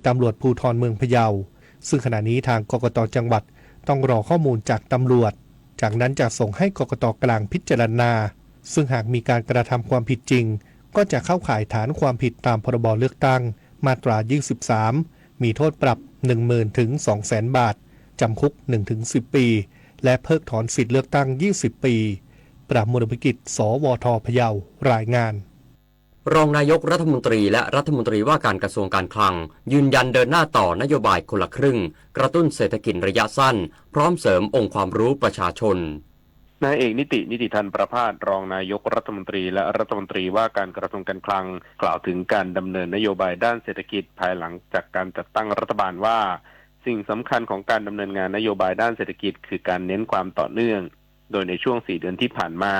ตำรวจภูธรเมืองพะเยา ซึ่งขณะนี้ทางกกตจังหวัดต้องรอข้อมูลจากตำรวจ จากนั้นจะส่งให้กกตกลางพิจารณา ซึ่งหากมีการกระทำความผิดจริง ก็จะเข้าข่ายฐานความผิดตามพรบเลือกตั้ง มาตรา ยี่สิบสาม มีโทษปรับ หนึ่งหมื่น ถึง สองแสน บาท จำคุก หนึ่งถึงสิบ ปี และเพิกถอนสิทธิ์เลือกตั้ง ยี่สิบ ปี ประมวลวิกฤต สวท พะเยา รายงาน รองนายกรัฐมนตรีและรัฐมนตรีว่าการกระทรวงการคลัง ยืนยันเดินหน้าต่อนโยบายคนละครึ่ง กระตุ้นเศรษฐกิจระยะสั้น พร้อมเสริมองค์ความรู้ประชาชน นายเอก นิติ นิติธันประภาส รองนายกรัฐมนตรีและรัฐมนตรีว่าการกระทรวงการคลัง กล่าวถึงการดำเนินนโยบายด้านเศรษฐกิจภายหลังจากการจัดตั้งรัฐบาลว่า สิ่งสำคัญของการดำเนินงานนโยบายด้านเศรษฐกิจคือการเน้นความต่อเนื่อง โดยในช่วงสี่เดือนที่ผ่านมา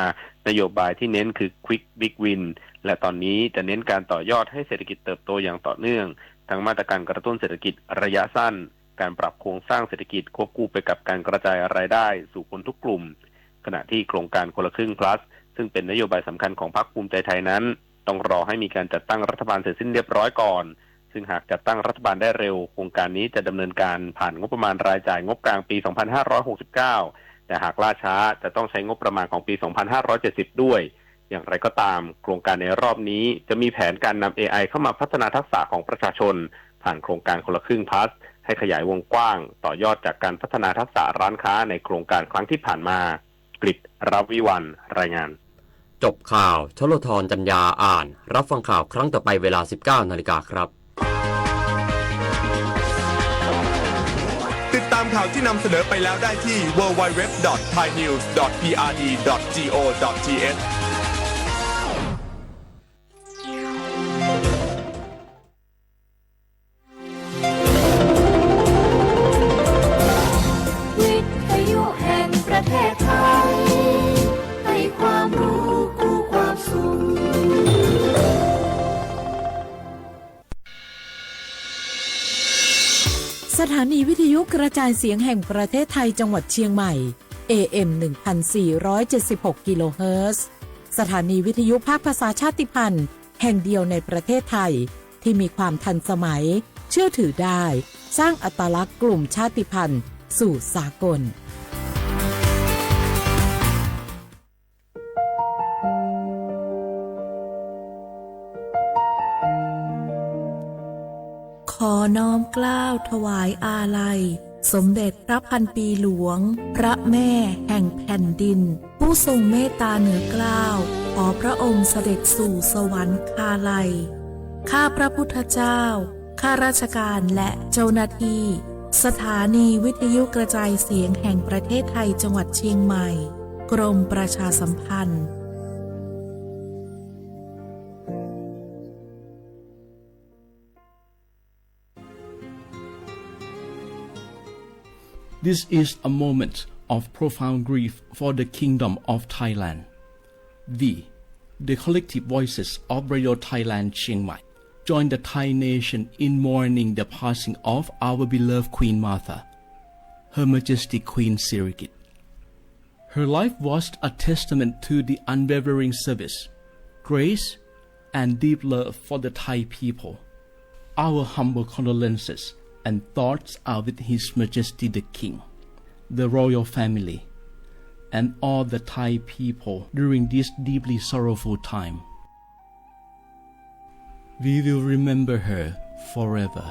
นโยบายที่เน้นคือ Quick Big Win และตอนนี้จะเน้นการต่อยอดให้เศรษฐกิจเติบโตอย่างต่อเนื่อง ทั้งมาตรการกระตุ้นเศรษฐกิจระยะสั้น การปรับโครงสร้างเศรษฐกิจควบคู่ไปกับการกระจายรายได้สู่คนทุกกลุ่ม ขณะที่โครงการคนละครึ่ง plus ซึ่งเป็นนโยบายสำคัญของพรรคภูมิใจไทยนั้น ต้องรอให้มีการจัดตั้งรัฐบาลเสร็จสิ้นเรียบร้อยก่อน ซึ่งหากจัดตั้งรัฐบาลได้เร็ว โครงการนี้จะดำเนินการผ่านงบประมาณรายจ่ายงบกลางปี สองพันห้าร้อยหกสิบเก้า แต่หากล่าช้าจะต้องใช้งบประมาณของปี สองพันห้าร้อยเจ็ดสิบ ด้วย อย่างไรก็ตาม โครงการในรอบนี้จะมีแผนการนำ เอไอ เข้ามาพัฒนาทักษะของประชาชน ผ่านโครงการคนละครึ่ง plus ให้ขยายวงกว้าง ต่อยอดจากการพัฒนาทักษะร้านค้าในโครงการครั้งที่ผ่านมา กฤษ รวิวัลย์ รายงาน จบข่าว ชลธร จันยา อ่าน รับฟังข่าวครั้งต่อไปเวลา สิบเก้านาฬิกาครับ ติดตามข่าวที่นำเสนอไปแล้วได้ที่ ดับเบิลยู ดับเบิลยู ดับเบิลยู ดอท ไทยนิวส์ ดอท พีอาร์ดี ดอท จี โอ ดอท ที เอช วิทยุแห่งประเทศไทย ให้ความรู้คู่ความสุข สถานีวิทยุกระจายเสียงแห่งประเทศไทยจังหวัดเชียงใหม่ เอ เอ็ม หนึ่งพันสี่ร้อยเจ็ดสิบหก กิโลเฮิรตซ์ สถานีวิทยุภาคภาษาชาติพันธุ์แห่งเดียวในประเทศไทย ที่มีความทันสมัย เชื่อถือได้ สร้างอัตลักษณ์กลุ่มชาติพันธุ์สู่สากล ขอน้อมเกล้าถวายอาลัย สมเด็จพระพันปีหลวง พระแม่แห่งแผ่นดิน ผู้ทรงเมตตาเหนือเกล้า ขอพระองค์เสด็จสู่สวรรคาลัย ข้าพระพุทธเจ้า ข้าราชการและเจ้าหน้าที่ สถานีวิทยุกระจายเสียงแห่งประเทศไทยจังหวัดเชียงใหม่ กรมประชาสัมพันธ์ This is a moment of profound grief for the Kingdom of Thailand. We, the collective voices of Radio Thailand Chiang Mai, join the Thai nation in mourning the passing of our beloved Queen Mother, Her Majesty Queen Sirikit. Her life was a testament to the unwavering service, grace, and deep love for the Thai people. Our humble condolences and thoughts are with His Majesty the King, the royal family, and all the Thai people during this deeply sorrowful time. We will remember her forever.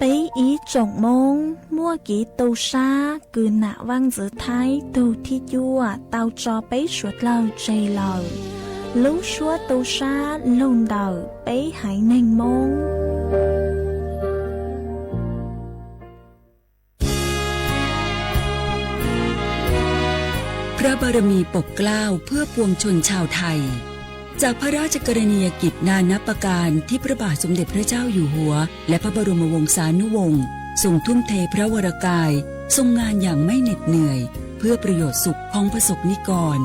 ปีอีส่งโมง มั่วกีตูซา คือหน้าวังเสือไทย ตูที่จั่ว เตาจอเป๊ะสวดเล่าเจเหล่า ลูกชั่วตูซา ลงเดา เป๊ะหายเน่งโมง พระบารมีปกเกล้าเพื่อปวงชนชาวไทย จากพระราชกรณียกิจนานับประการที่พระบาทสมเด็จพระเจ้าอยู่หัว และพระบรมวงศานุวงศ์ ทรงทุ่มเทพระวรกาย ทรงงานอย่างไม่เหน็ดเหนื่อย เพื่อประโยชน์สุขของประสบนิกร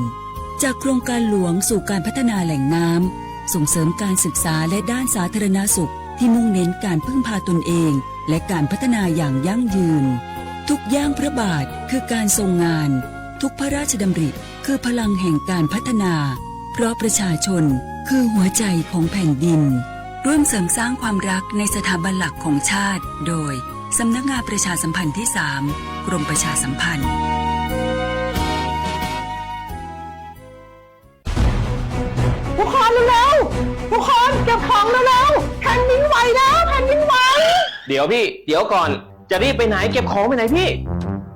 จากโครงการหลวงสู่การพัฒนาแหล่งน้ำ ส่งเสริมการศึกษาและด้านสาธารณสุข ที่มุ่งเน้นการพึ่งพาตนเอง และการพัฒนาอย่างยั่งยืน ทุกย่างพระบาทคือการทรงงาน ทุกพระราชดำริคือพลังแห่งการพัฒนา เพราะประชาชนคือหัวใจของแผ่นดิน ร่วมเสริมสร้างความรักในสถาบันหลักของชาติ โดย สำนักงานประชาสัมพันธ์ที่สาม กรมประชาสัมพันธ์ ทุกคนเร็วๆ ทุกคนเก็บของเร็วๆ แผ่นดินไหวแล้ว แผ่นดินไหว เดี๋ยวพี่ เดี๋ยวก่อน จะรีบไปไหน เก็บของไปไหนพี่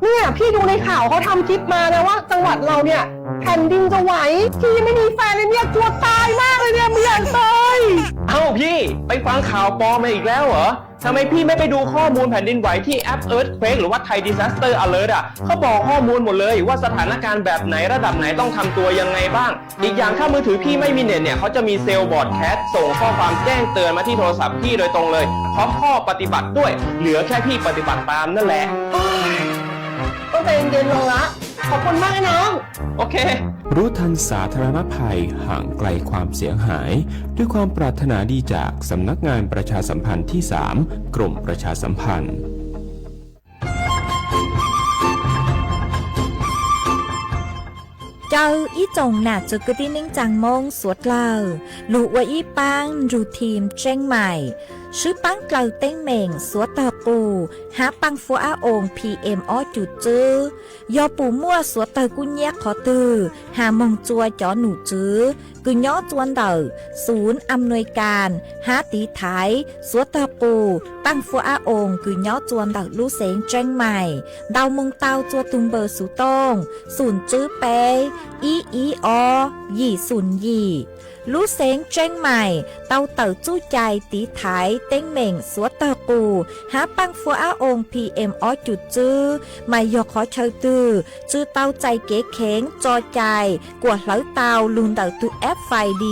เนี่ยพี่ดูในข่าวเขาทำคลิปมานะว่าจังหวัดเราเนี่ยแผ่นดินจะไหว พี่ยังไม่มีแฟนเลยเนี่ยกลัวตายมากเลยเนี่ยไม่อยากตาย เอ้าพี่ ไปฟังข่าวปลอมมาอีกแล้วเหรอ ทำไมพี่ไม่ไปดูข้อมูลแผ่นดินไหวที่แอป Earthquake หรือว่า Thai Disaster Alert อ่ะ เขาบอกข้อมูลหมดเลยว่าสถานการณ์แบบไหนระดับไหนต้องทำตัวยังไงบ้าง อีกอย่างถ้ามือถือพี่ไม่มีเน็ตเนี่ย เขาจะมีเซลล์บรอดแคสต์ส่งข้อความแจ้งเตือนมาที่โทรศัพท์พี่โดยตรงเลย พร้อมข้อปฏิบัติด้วย เหลือแค่พี่ปฏิบัติตามนั่นแหละ ต้องใจเย็นๆ ลงละ ขอบคุณมากนะน้อง โอเค รู้ทันสาธารณภัย ห่างไกลความเสียหาย ด้วยความปรารถนาดีจากสำนักงานประชาสัมพันธ์ที่สาม กรมประชาสัมพันธ์ Caw ib tsoom nam txiv kwv tij neej tsaa Moob suav dlawg lug ua ib paab nrug thim Tseeb Maim, swb paab dlaws teeb meem suav tawg qus hab paaj fuab ab oo P M ob cum tswb. Yog pum muaj suav tawg kub nyiab qhov twg has moog tsua cov num tswv kws nyob tsua ntawm xum am nuis kas hab tiv thaiv suav tawg qus paaj fuab ab oo kws nyob tsua ntawm lub xeev Tseeb Maim ntau moog tau tsua tug npawb xuv tooj xum tswb peb ib ib ob yim xum yim. Lub xeev Tseeb Maim tau tawm txuj cai tiv thaiv teeb meem suav tawg qus hab paaj fuab ab oo P M ob cum tswb, mas yog qhov chaw twg tsi tau txais kev kheev tso cai kuas hlawv tau lug ntawm tug F I D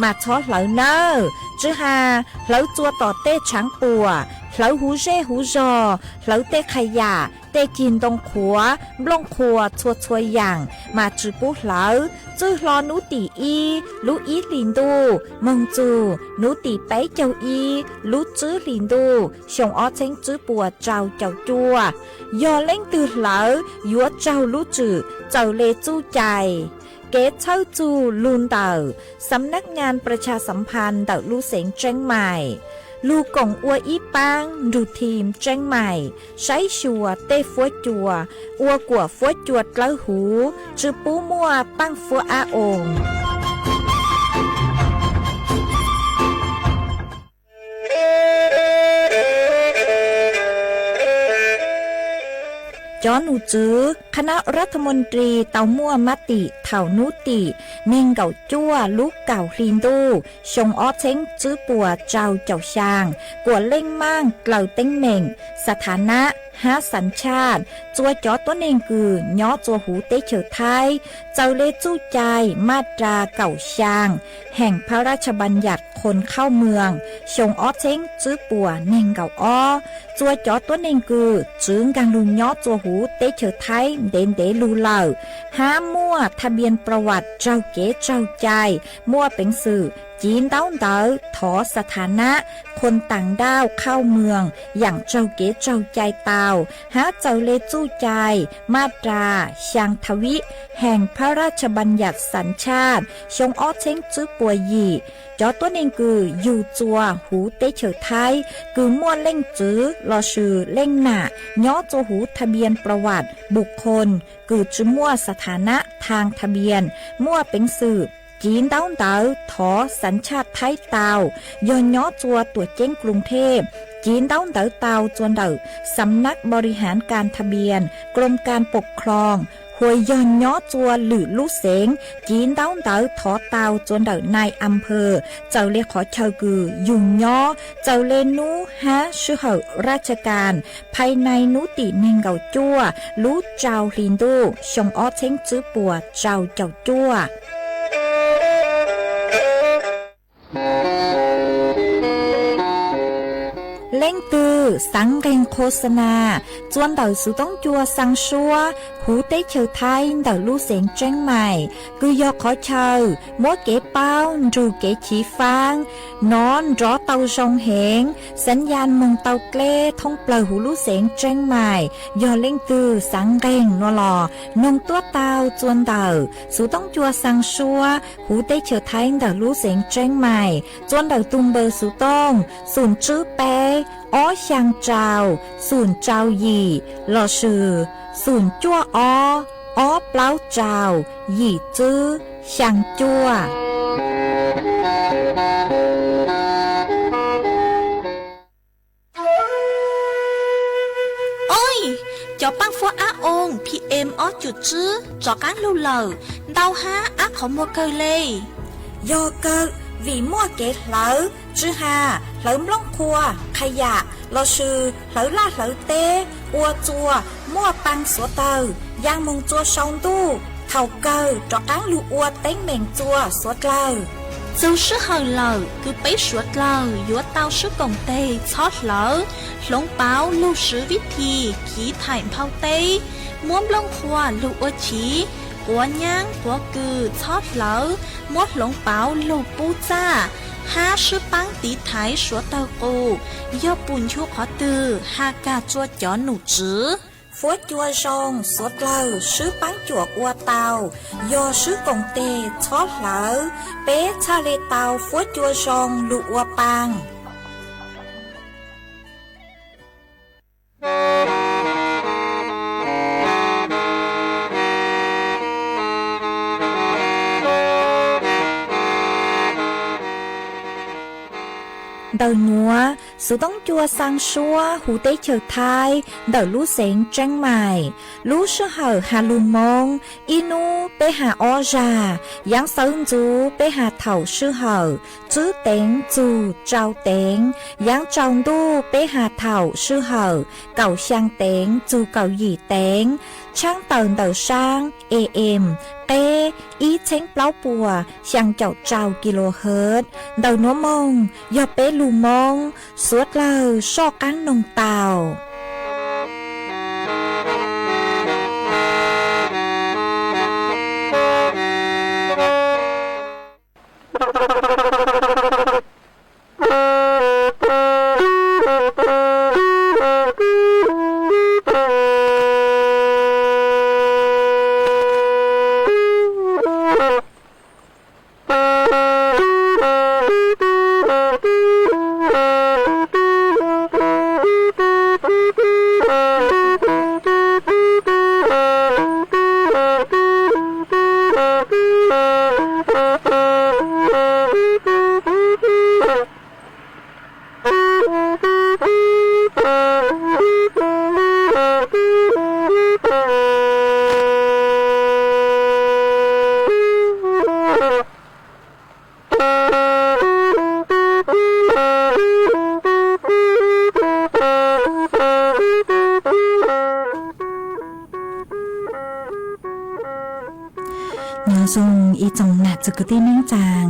mas txhob hlawv nawb. Tsi has hlawv tsua tom tej tshaav puam, hlawv huv zej huv zog, hlawv tej qha yam, tej cig ntoo qhuav, nplooj qhuas txhua txhua yaam mas tsi pub hlawv. Txwj hlo nub tim ib lub ib hlis ntuj moog txug nub tim peb caug ib lub tswb hlis ntuj xyoo ob txheeb tswb puas rau caum cuaj, yog leej twg hlawv yuav raug lub tswm txawm le txuj cai. Kev txhawb txug lug ntawm Xab Nab Nyaas Pras Tshas Xas Phas ntawm lub xeev Tseeb Maim, lug koom ua ib paab nrug thim Tseeb Maim saib xyuas tej fuab cua ua kuas fuab cua dlawb huv, tsi pub muaj paaj fuab ab oo. Cov num tswv khab nab rab tha moos ris tau muaj mab tim thaum nub tim neeg nkaum cuaj lub kaum hli ntuj xyoo ob txheeb tswb puas rau caum xyaa kuas leej maaj dlaws teeb meem, xas thas nab hab xas tshaj tsua cov tuab neeg kws nyob tsua huv teb chaws Thaib txawm le txuj cai maj ras kaum xyaa heem phab rab tshas npaas yam khoos khauj moos xyoo ob txheeb tswb puas neeg nkaum ob. Tsua cov tuab neeg kws tsi nkaag lug nyob tsua huv teb chaws Thaib ntev ntev lug lawm, hab muaj thas npias pras vas raug kev tsaug cai, muaj peev xwm civ ntaub ntawv thov xas thas nab khoos taam nrauj khauj moos yaam raug kev tsaug cai tau, hab txawm le txuj cai maj ras xyaa thas vib heem phab rab tshas npaas yam xas tshaj xyoo ob txheeb tswb puas yim. Cov tuab neeg kws yug tsua huv teb chaws Thaib kws muaj leej txwv lossis leej nam nyob tsua huv thas npias pras vas npus khoos kws tsi muaj xas thas nab thaag thas npias, muaj peev xwm civ ntaub ntawv thov xas tshaj Thaib tau, yog nyob tsua tuam ceeb Kloos Thej civ ntaub ntawv tau tsua ntawm Xas Nab Npau Ris Haav Kas Thas Npias Kloos Kas Poom Khloos, hos yog nyob tsua lwm lub xeev civ ntaub ntawv thov tau tsua ntawm nai as phas txawm le qhov chaw kws yug nyob, txawm le nub hab sij hawm rab tshas kas phais nai nub tim neeg nkaum cuaj lub rau hli ntuj xyoo ob txheeb tswb puas rau caum cuaj. Leej twg Xav nqeeg qhua xa nas txua ntawm xuv toob cua xaa suab huv teb chaws Thaib ntawm lub xeev Tseeb Maim, kws yog qhov chaw muab kev paub nrug kev chiv faab nov nrov tau zoo heev, xav yas moog tau dleb thoob plawg huv lub xeev Tseeb Maim. Yog leej twg xav nqeeg nuav los noog tuab tau txua ntawm xuv toob cua xaa suab huv teb chaws Thaib ntawm lub xeev Tseeb Maim txua ntawm tug npawb xuv tooj xum tswb peb ob xyaa rau xum rau yim lossis xum cuaj ob ob plaub rau yim tswb xyaa cuaj. Oi, cov paab fuab ab oo P M ob cum tswb rov qaab lug lawm, ntau hab ab qhov muag kawg le. Yog kawg, vim muaj kev hlawv tsw has, hlawv nplooj qhuav, qha yam lossis hlawv laj hlawv teb ua txuas muaj paa xuav dlawg yaa moog txua sau ntuj, thaum kawg rov qaab lug ua teeb meem txua xuav dlawg. Txug sij hawm lawm kws peb suav dlawg yuav tau swb koom teg txhob hlawv, hloov pauv lug swv vib thi khiv thaim nphau teb, muab nplooj qhuav lug ua chiv, quav nyaab quav kws txhob hlawv, muab hloov pauv lug pub txaj, hab swb paab tiv thaiv suav dlawg qus. Yog pum nchu qhov twg has kag rua cov num tswv. Fuab cua zoo xuav dlawg swb paab cuam ua tau, yog swb koom teg txhob hlawv, peb txhaj le tau fuab cua zoo lug ua paa. Ntawm nuav, xuv toob cua xaa suab huv teb chaws Thaib ntawm lub xeev Tseeb Maim. Lub sij hawm has lug Moob, ib nub peb has ob zag, yaav xawv ntxuv peb has thaum sij hawm tswb teev txug rau teev, yaav tsaus ntuj peb has thaum sij hawm kaum xyaa teev txug kaum yim teev. Tshaab tawm ntawm saab A M qeb ib txheeb plaub puas xyaa caum rau kilohertz. Ntawm nuav moog yog peb lug Moob, suav dlawg soj qaab noog tau. Nyob zoo ib tsoom nam txiv kwv tij neej tsaa,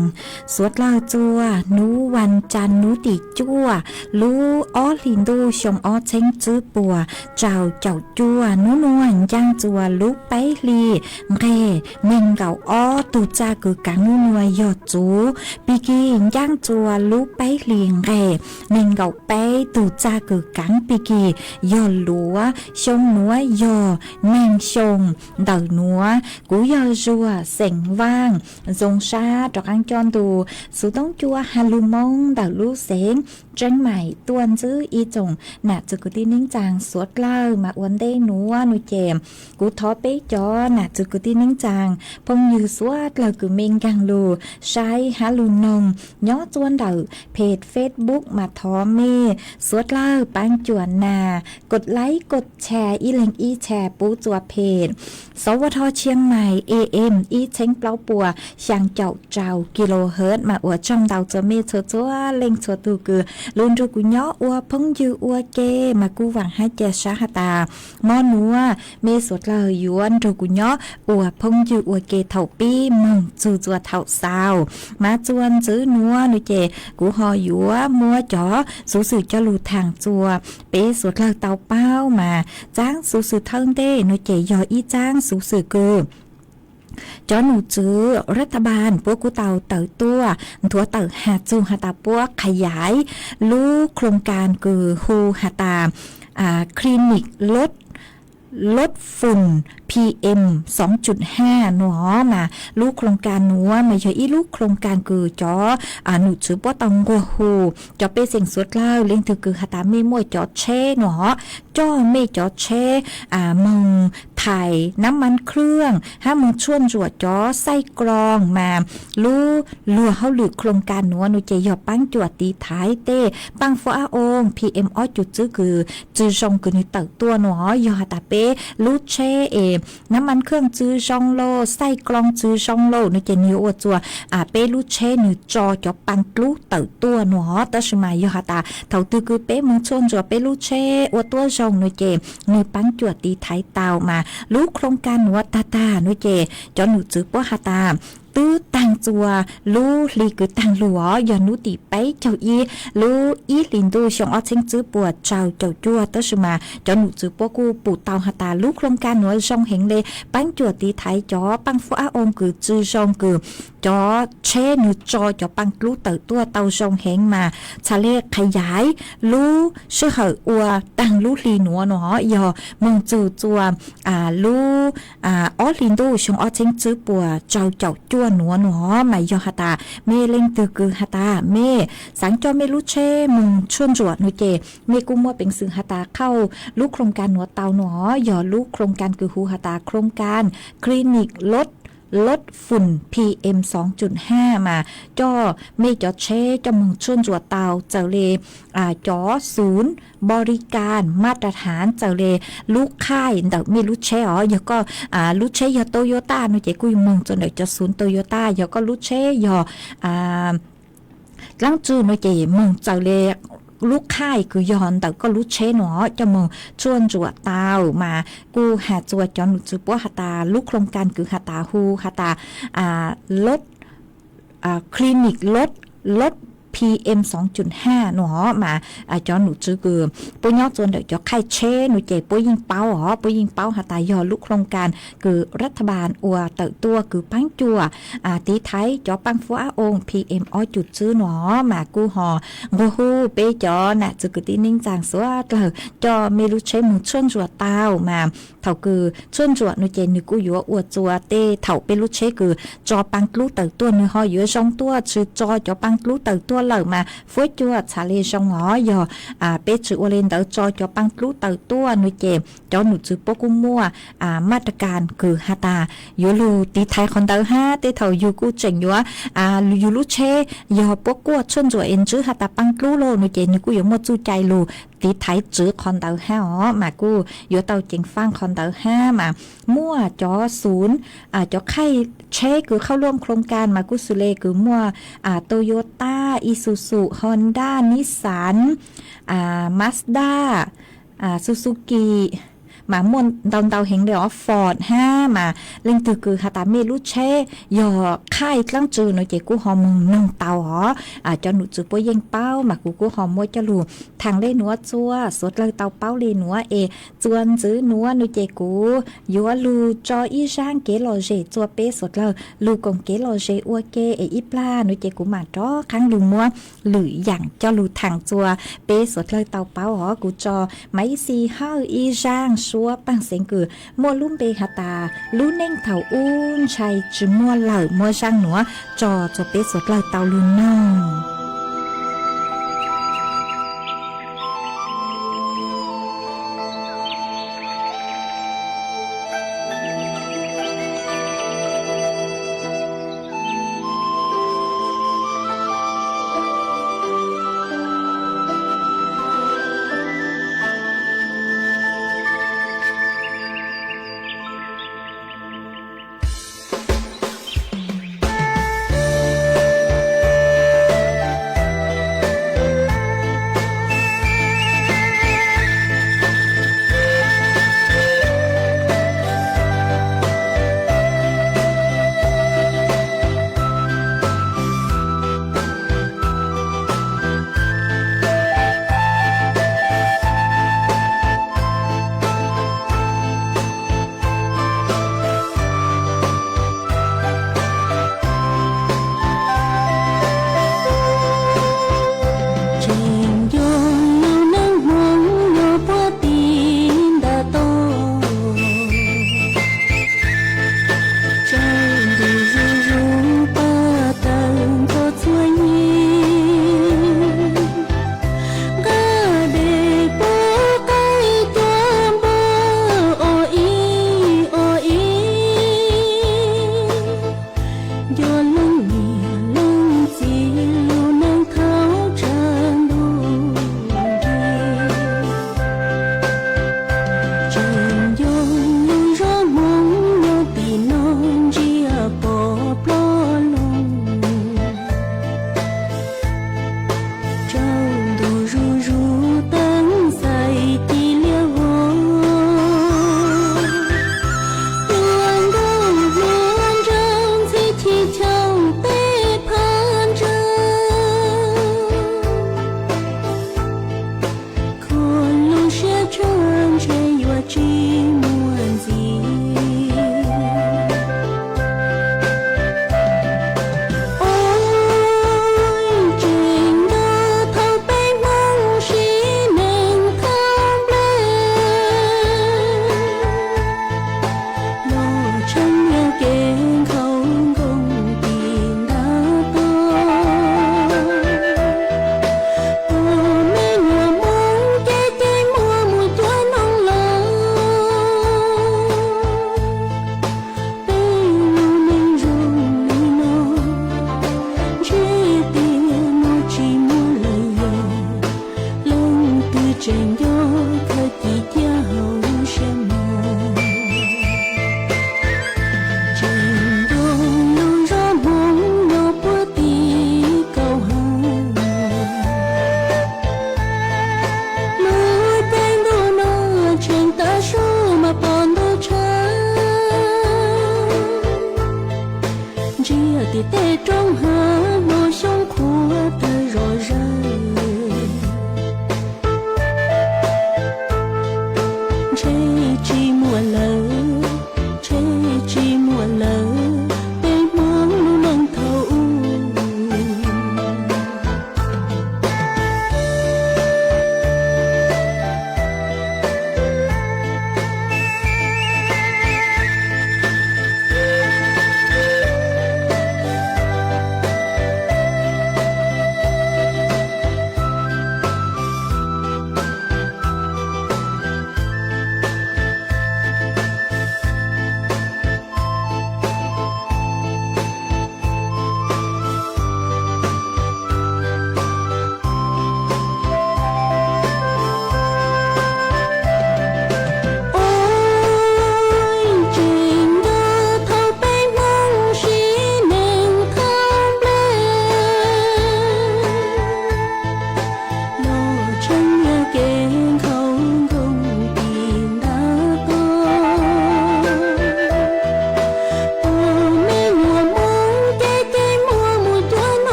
suav dlawg txua nub vas cas nub tim cuaj lub ob hlis ntuj xyoo ob txheeb tswb puas rau caum cuaj, nub nuav ncaaj txua lub peb hlis nqeg neeg nkaum ob, tug txaj kws kaav nub nuav yog txuv. Pig kig ncaaj txua lub peb hlis nqeg neeg nkaum peb, tug txaj kws kaav pig kig yog luav. Xyoo nuav yog neeg xyoo. Ntawm nuav kuv yog Zuag xeem Vaaj, zoo sab rov qaab coj ntu xuv toob cua has lug Moob ntawm lub xeev Tseeb Maim tuaj ntsib ib tsoom nam txiv kwv tij neej tsaa suav dlawg mas ua ntej nuav nua ces kuv thov peb cov nam txiv kwv tij neej tsaa phooj ywg suav dlawg kws mej nkaag lug saib hab lug noog nyob txua ntawm peg Facebook mas thov mej suav dlawg paab cuam nas kod laib kod tshas ib leeg ib tshas pub txua peg Sawv Ua Tho Chiang Mai A M ib txheeb plaub puas xyaa caum rau kilohertz. Mas ua tsaug ntau txhua mej txhua txhua leej txhua tug kws lug nrug kuv nyob ua phooj ywg ua ke, mas kuj vaam hab ca sab has tas mo nuav mej suav dlawg yuav nrug kuv nyob ua phooj ywg ua ke thaum pib moog txug txua thaum xaus. Mas txua ntxiv nuav nuav ces kuv ho yuav muab cov xuv xwm coj lug thaam txua peb suav dlawg tau paub. Mas txaab xuv xwm thawj ntej nuav ces yog ib txaab xuv xwm kws cov num tswv รัฐบาล puab kuj tau tawm tuaj nthuav tawm has txug has tas puab ขยาย lub โครงการ kws hu has tas clinic lub lub fum PM xoov cuj hab nuav. Mas lub โครงการ nuav mas yog ib lub โครงการ kws cov num tswv puab tau nqua hu cov pej xeem suav dlawg leej twg kws has tas mej muaj cov tsheb nuav, coj mej cov tsheb moog thais nab mab khwj hab moog tshuaj ntsuam cov xaij kloo. Mas lub luag hauj lwm โครงการ nuav nuav ces yog paab cuam tiv thaiv tej paaj fuab ab oo PM ob cum tswb kws tsi zoo kws nwg tawm tuaj nuav. Yog has tas peb lub tsheb es nab mab khwj tsi zoo lauj, xaij kloo tsi zoo lauj nuav ces nwg yuav ua txua peb lub tsheb nwg tso cov paaj dlub tawm tuaj nuav. Tab sis mas yog has tas thaum twg kws peb moog tshuaj ntsuam peb lub tsheb ua tuab zoo nuav ces nwg paab cuam tiv thaiv tau. Mas lub โครงการ nuav tag tag nuav ces cov num tswv puab has tas twb taag txua lub hli kws taag lug os, yog nub tim peb caug ib lub ib hlis ntuj xyoo ob txheeb tswb puas rau caum cuaj. Tab sis mas cov num tswv puab kuj pum tau has tas lub โครงการ nuav zoo heev le, paab cuam tiv thaiv cov paaj fuab ab oo kws tsi zoo kws cov tsheb nwg tso cov paaj dlub tawm tuaj tau zoo heev. Mas txhad le ขยาย lub sij hawm ua taag lub hli nuav nuav yog moog txug txua lub ob hlis ntuj xyoo ob txheeb tswb puas rau caum cuaj nuav nuav. Mas yog has tas mej leej twg kws has tas mej xaav coj mej lub tsheb moog tshuaj ntsuam nuav ces mej kuj muaj peev xwm has tas qhauj lub โครงการ nuav tau nuav. Yog lub โครงการ kws hu has tas โครงการ clinic lub lub fum PM xoov cuj hab mas coj mej cov tsheb coj moog tshuaj ntsuam tau txawm le cov ศูนย์บริการมาตรฐาน txawm le lub khaij ntawm mej lub tsheb os. Yog koj lub tsheb yog Toyota nuav ces kuj moog txua ntawm cov ศูนย์ Toyota. Yog koj lub tsheb yog dlaab tsi nuav ces moog txawm le lub khaij kws yog ntawm koj lub tsheb nuav coj moog tshuaj ntsuam tau. Mas kuj has txua cov num tswv puab has tas lub โครงการ kws has tas hu has tas lub clinic lub lub PM xoov cuj hab nuav. Mas cov num tswv kws puab nyob txua ntawm cov khaij tsheb nuav ces puab yeej paub os, puab yeej paub has tas yog lub โครงการ kws รัฐบาล ua tawm tuaj kws paab cuam tiv thaiv cov paaj fuab ab oo PM ob cum tswb nuav. Mas kuj ho nqua hu peb cov nam txiv kwv tij neej tsaa suav dlawg coj mej lub tsheb moog tshuaj ntsuam tau. Mas thaum kws tshuaj ntsuam nuav ces nwg kuj yuav ua txua tej thaum peb lub tsheb kws tso paaj dlub tawm tuaj nwg ho yuav zoo tuaj, tsi tso cov paaj dlub tawm tuaj lawm mas fuab cua txhad le zoo os. Yog peb tsi ua le ntawd tso cov paaj dlub tawm tuaj nuav ces cov num tswv puab kuj muaj มาตรการ kws has tas yuav lug tiv thaiv qhov ntawd hab tej thaum yug kuj tseem yuav yug lub tsheb yog puab kuaj tshuaj ntsuam es ntsib has tas paaj dlub lauj nuav ces nwg kuj yuav muaj txuj cai lug tiv thaiv tswv qhov ntawd hab os. Mas kuj yuav tau ceev faaj qhov ntawd hab. Mas muaj cov ศูนย์ cov khaij tsheb kws เข้าร่วมโครงการ mas kuj xws le kws muaj Toyota, Isuzu, Honda, Nissan, Mazda, Suzuki, mas muaj ntau ntau heev le os, Ford hab. Mas leej twg kws has tas mej lub tsheb yog khaij dlaab tsi nuav ces kuj ho moog noog tau os. Cov num tswv puab yeej paub mas kuv kuj ho muab coj lug thaam le nuav txua suav dlawg tau paub le nuav es txua ntxiv nuav nuav ces kuv yuav lug tso ib zaaj kev lom zem txua peb suav dlawg lug koom kev lom zem ua ke es ib plag nuav ces kuv maam rov qaab lug muab lwm yaam coj lug thaam txua peb suav dlawg tau paub os. Kuv tso maiv xis hawj ib zaaj suab paaj xeev kws muaj lub npe has tas lub neej thaum ub ntshai tsi muaj lawm, muab zaaj nuav tso txua peb suav dlawg tau lug noog.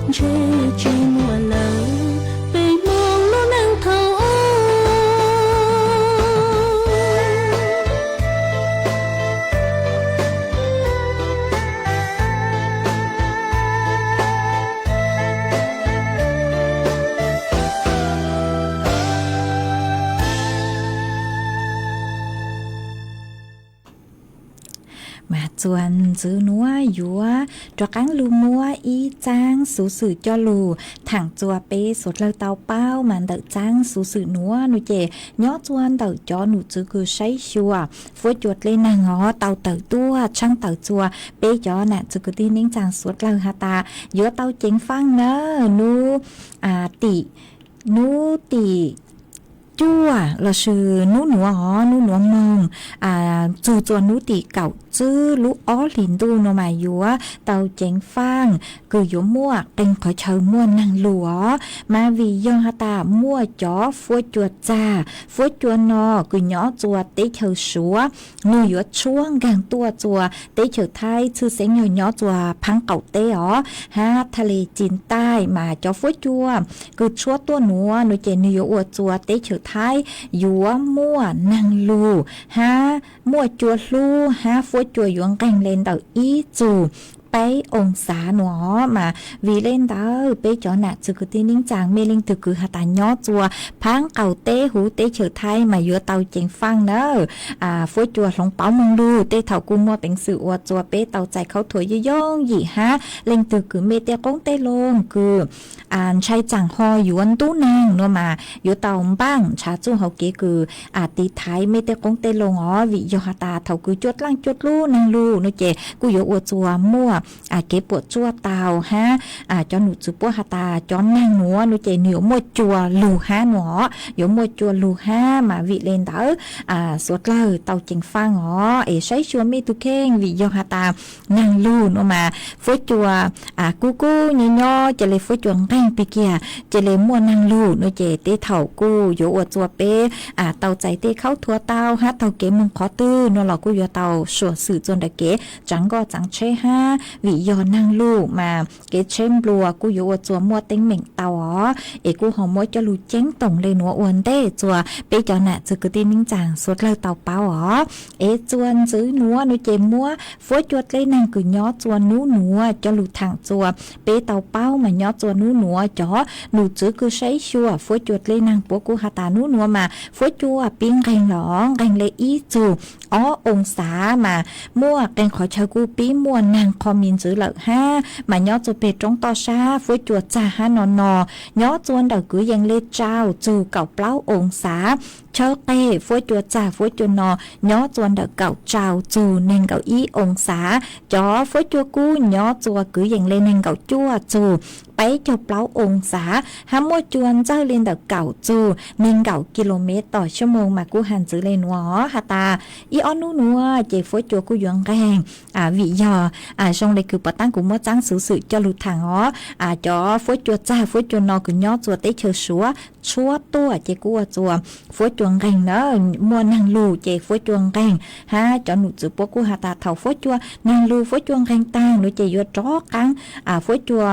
ntshe tsis muaj lawm, peb Hmoob lub neej thaum ub. Mas txuas ntxiv nuav yuav rov qaab lug muab ib txaab xuv xwm coj lug thaam txua peb suav dlawg tau paub. Mas ntawm txaab xuv xwm nuav nua ces nyob txua ntawm cov num txwv kws saib xyuas fuab cua dlej neeg hov tau tawm tuaj tshaab tawm txua peb cov nam txwv kwv tij neej tsaa suav dlawg has tas yuav tau ceev faaj nawb. Nub tim, nub tim cuaj lossis nub nuav hov, nub nuav moog txug txua nub tim kaum tsib lub ob hlis ntuj nuav mas yuav tau ceev faaj kws yuav muaj qee qhov chaw muaj neeg lug os. Mas vim yog has tas muaj cov fuab cua txag, fuab cua no kws nyob txua teb chaws Suav, nwg yuav tshuab nkaag tuaj txua teb chaws Thaib, tshwj xeeb yog nyob txua Phaab Qaum teb os, hab Thaj Le Cim Taij. Mas cov fuab cua kws tshuab tuaj nuav nua ces nwg yuav ua txua teb chaws Thaib yuav muaj neeg lug hab muaj cua hlub hab fuab cua yuav nqeeg le ntawm ib txug peb oo xav nuav os. Mas vim le ntawd peb cov nam txwv kwv tij neej tsaa mej leej twg kws has tas nyob txua Phaab Qaum teb huv teb chaws Thaib mas yuav tau ceev faaj nawb. Fuab cua hloov pauv moog lug tej thaum kuj muaj peev xwm ua txua peb tau txais khaub thuas yooj yooj yim hab leej twg kws mej tej qoob tej loo kws ntshai tsaam ho yuav ntub neeg nuav mas yuav tau npaaj ntshav txuj hauv kev kws tiv thaiv mej tej qoob tej loo os. Vim yog has tas thaum kws cua dlaaj cua dlub neeg lug nua ces kuj yuav ua txua muaj kev puam tsuaj tau hab cov num txwv puab has tas cov neeg nuav nua ces nwg yuav muaj cua lug hab nuav os, yuav muaj cua lug hab. Mas vim le ntawd suav dlawg tau ceev faaj os, es saib xyuas mej tug kheej. Vim yog has tas neeg lug nuav mas fuab cua kub kub nyob nyob cia le fuab cua nqeeg pig kiag cia le muaj neeg lug nua ces tej thaum kuj yuav ua txua peb tau txais tej khaub thuas tau hab taug kev moog qhov twg nua los kuj yuav tau suam xwm txua ntawm kev tsaav nkoj tsaav tsheb hab. Vim yog neeg lug mas kev tsheb nplua kuj yuav ua txua muaj teeb meem tau os. Es kuj ho muab coj lug ceeb toom le nuav ua ntej txua peb cov nam txwv kwv tij neej tsaa suav dlawg tau paub os. Es txua ntxiv nuav nua ces muab fuab cua dlej neeg kws nyob txua nub nuav coj lug thaam txua peb tau paub. Mas nyob txua nub nuav cov num txwv kws saib xyuas fuab cua dlej neeg puab kuj has tas nub nuav mas fuab cua pib nqeeg los nqeeg le ib txug ob oo xav. Mas muaj qee qhov chaw kuj pib muaj neeg qho me ntsis lawm hab. Mas nyob txua peg roob toj sab fuab cua txag hab no no nyob txua ntawm kwv yees le rau txug kaum plaub oo xav. Tshawb qeg fuab cua txag fuab cua no nyob txua ntawm kaum rau txug neeg nkaum ib oo xav. Cov fuab cua kub nyob txua kwv yees le neeg nkaum cuaj txug peb caug plaub oo xav hab muaj cua ntxawg le ntawm kaum txug neeg nkaum kis lus mev tom xuab moos. Mas kuj has ntxiv le nuav has tas ib ob nub nuav ces fuab cua kuj yuav nqeeg. Vim yog zoo le kws puav taab kuv muab txaab xuv xwm coj lug thaam os, cov fuab cua txag fuab cua no kws nyob txua teb chaws Suav tshuab tuaj ces kuj ua txua fuab cua nqeeg na. Muaj neeg lug ces fuab cua nqeeg hab cov num txwv puab kuj has tas thaum fuab cua neeg lug fuab cua nqeeg taag nua ces yuav rov qaab fuab cua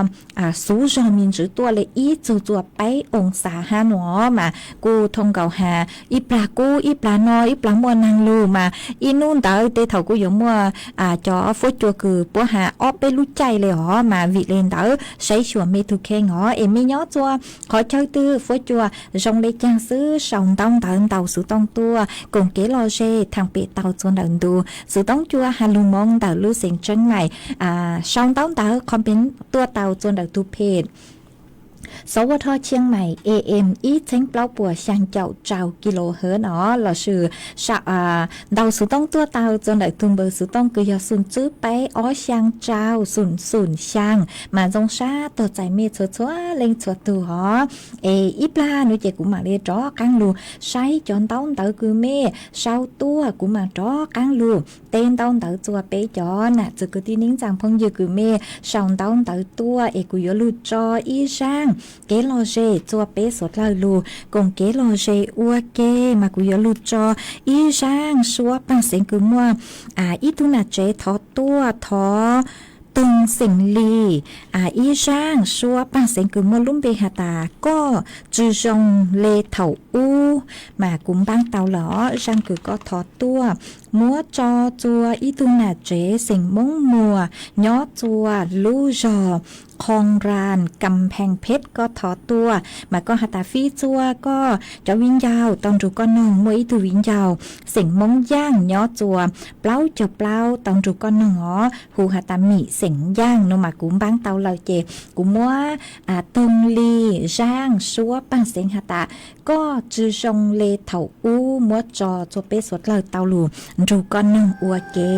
xuv zog me ntsis tuaj le ib txug txua peb oo xav hab nuav. Mas kuj thoo nkaus has ib plag kub ib plag no ib plag muaj neeg lug mas ib nub ntawd tej thaum kuj yuav muaj cov fuab cua kws puab has ob peb lub caij le os. Mas vim le ntawd saib xyuas mej tug kheej os, es mej nyob txua qhov chaw twg fuab cua zoo le caag xwb sau ntaub ntawv ntau xuv tooj tuaj koom kev lom zem thaam pem tau txua ntawm ntu xuv tooj cua has lug moov ntawm lub xeev Tseeb Maim. Sau ntaub ntawv qho pem tuaj tau txua ntawm tug phem Xov Ua Dho Tsheej Maim A M ib txheeb plaub puas xyaa caum rau kis lus hawv no lossis ntau xuv tooj tuaj tau txua ntawm tug npawb xuv tooj kws yog xoom tswb peb ob xyaa rau xoom xoom xyaa. Mas zoo sab tuag txais mej txhua txhua leej txhua tug os. Es ib plag nuav ces kuv mam li rov qaab lug saib cov ntaub ntawv kws mej sau tuaj, kuv mam rov qaab lug teb ntaub ntawv txua peb cov nam txwv kwv tij neej tsaa phooj ywg kws mej sau ntaub ntawv tuaj, es kuv yuav lug tso ib zaaj kev lom zem txua peb suav dlawg lug koom kev lom zem ua ke. Mas kuv yuav lug tso ib zaaj suab paaj xeev kws muaj ib tug nam tsev thov tuaj thov toog xeem li ib zaaj suab paaj xeev kws muaj lub npe has tas koj tsi zoo le thaum ub, mas kuv npaab tau lawm os. Zaaj kws koj thov tuaj muab tso tsua ib tug nam tsev xeem Moob Muas nyob tsua lub zog Khoos Ras, Kam Phees Pheb, koj thov tuaj mas koj has tas fij tsua koj cov viv ncaus tau nrug koj noog. Muaj ib tug viv ncaus xeem Moob Yaaj nyob tsua plaub caug plaub tau nrug koj noog os, hu has tas Mim xeem Yaaj no mas kuv npaab tau lawm ces kuv muab toog li zaaj suab paaj xeev has tas koj tsi zoo le thaum ub muab tso tsua peb suav dlawg tau lug nrug koj noog ua ke.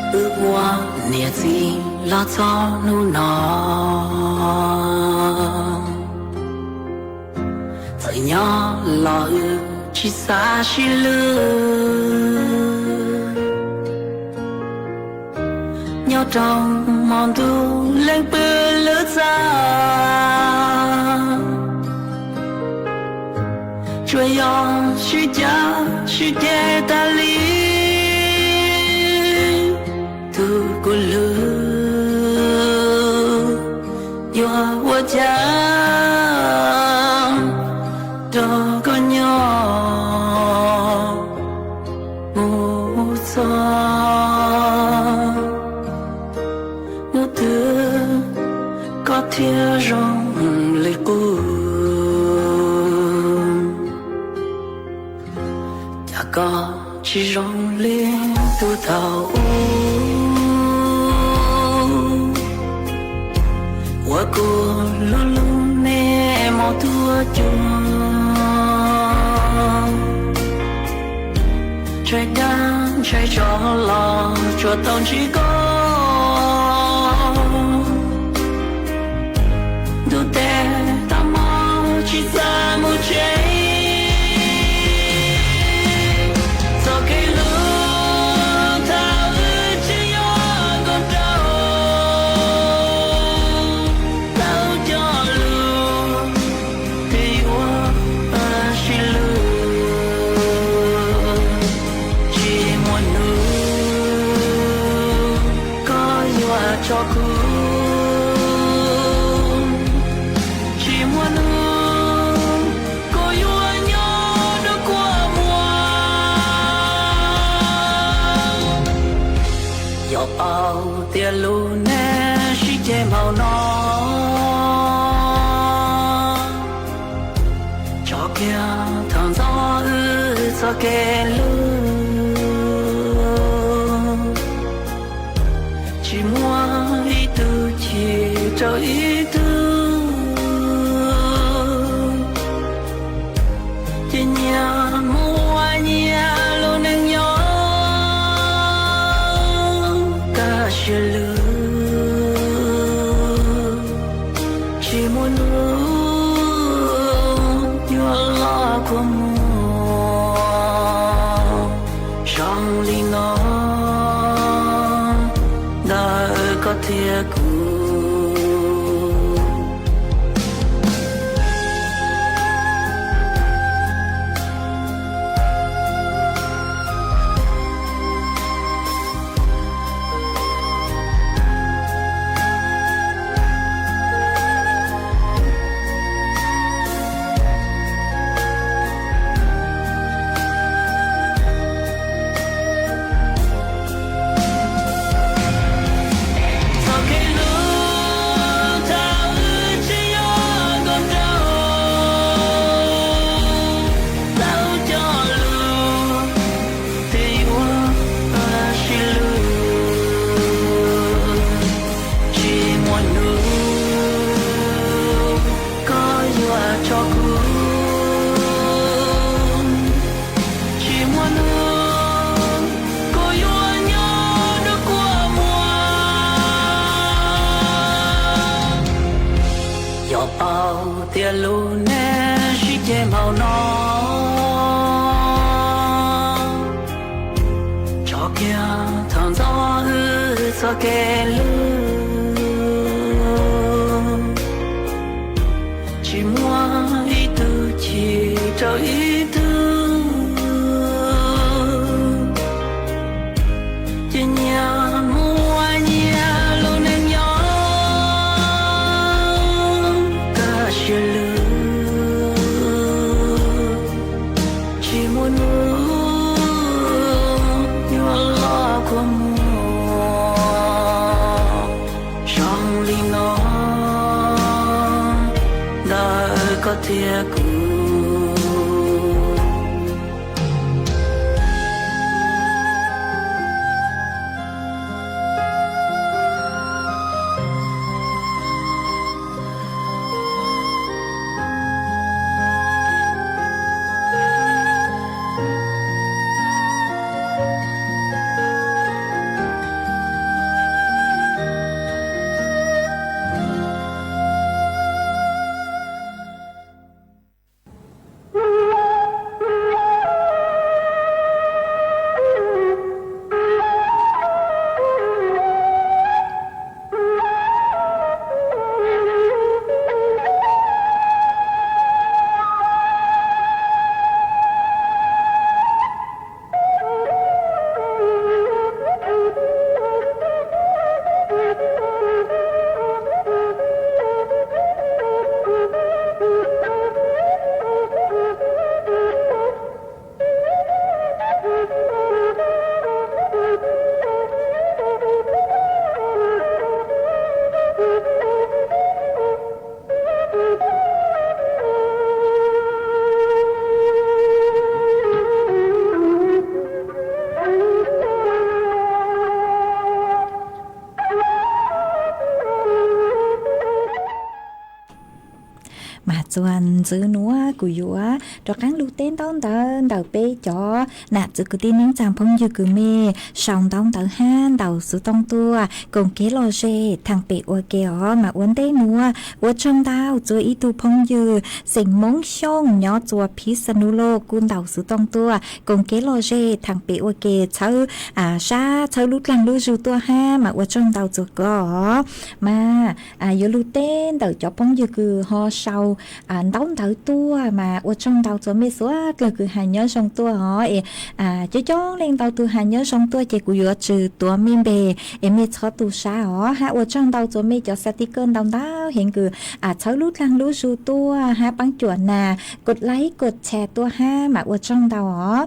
Wb ua niam txiv los txog hnub no, txawm nyob los wb tsis xav sib hlub. Nyob rau hmo ntuj leej pw lub txaj, tsuas yog sib cav sib ceg tag li. Tus kuv hlub, yuav ua cas rau koj nyob mus txog hnub twg koj thiaj zoo li qub. Cas koj tsis zoo li tus thaum ub, uas kuv hlub hlub nej mos tuaj cuag. Ntshai dab ntshai tsov los tsuas tau ntsib koj. Ntuj tes tag hmo tsis xav mus tsev, txoj kev hlub thaum wb tseem yuav nkaus nraug, tau cog lus tias yuav sib hlub. Tsis muaj hnub koj yuav tso kuv, tsis muaj hnub koj yuav nyob rau kua muag. Yog paub tias lub neej sib ceg npaum no, tso kiag thaum ntxov wb txoj kev hlub. Tsis muaj ib tug chim rau ib tug, ces nyias mus ua nyias lub neej nyob kaj siab lug. Tsis muaj hnub yuav los kua muag zoo li no ntawm koj thiab kuv. Yog thaum ntxov wb txoj kev hlub, tsis muaj ib tug chim rau ib tug, ces nyias muaj nyias lub neej nyob, kaj siab lug. Tsis muaj hnub yuav loj kua muag zoo li no ntawm koj thiab kuv. Mas txuas ntxiv nuav kuv yuav rov qaab lug teb ntaub ntawv ntawm peb cov nam txiv kwv tij neej tsaa phooj ywg kws mej sau ntaub ntawv hab ntaus xuv tooj tuaj koom kev lom zem thaam pem ua ke os. Mas ua ntej nuav ua tsaug ntau txug ib tug phooj ywg xeem Moob Xyooj nyob txuas Phiv Xa Nus Loj kuj ntaus xuv tooj tuaj koom kev lom zem thaam pem ua ke txhawb sab txhawb lub dlaag lub zug tuaj hab mas ua tsaug ntau txug koj os. Mas yuav lug teb ntawm cov phooj ywg kws ho sau ntaub ntawv tuaj mas ua tsaug ntau txug mej suav dlawg kws has nyob zoo tuaj os. Es coob coob leej ntau tug has nyob zoo tuaj ces kuv yuav tsis tuav mej npe es mej txhob tu sab os. Hab ua tsaug ntau txug mej cov xa ti kawj ntau ntau heev kws txhawb lub dlaag lub zug tuaj hab paab cuam nas kod laib kod tshare tuaj hab mas ua tsaug ntau os.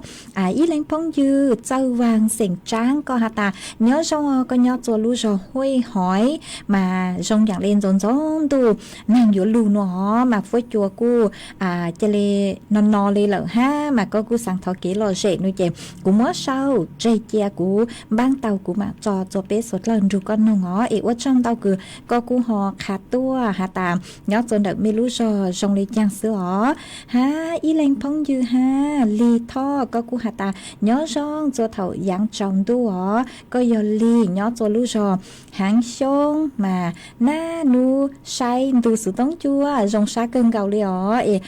Ib leeg phooj ywg Txawj Vaag xeem Tsaab koj has tas nyob zoo os, koj nyob txuas lub zog Huaj Hoiv mas zoo yaam le ntxoov ntxoov ntuj neeg yuav lug nua os mas fuab cua kuj ca le no no le lawm hab mas koj kuj xaav thov kev lom zem no ces kuv muab sau tseg cia kuv npaab tau kuv mam tso txug peb suav dlawg nrug koj noog os. Es ua tsaug ntau kws koj kuj ho qha tuaj has tas nyob txuas ntawm mej lub zog zoo le caag xwb os. Hab ib leeg phooj ywg hab Lig Thoj koj kuj has tas nyob zoo txuas thaum yaav tsaus ntuj os, koj yog Lig nyob txuas lub zog Haav Xyoob mas nab nub saib ntu xuv toob cua zoo sab kawg nkaus le os. Es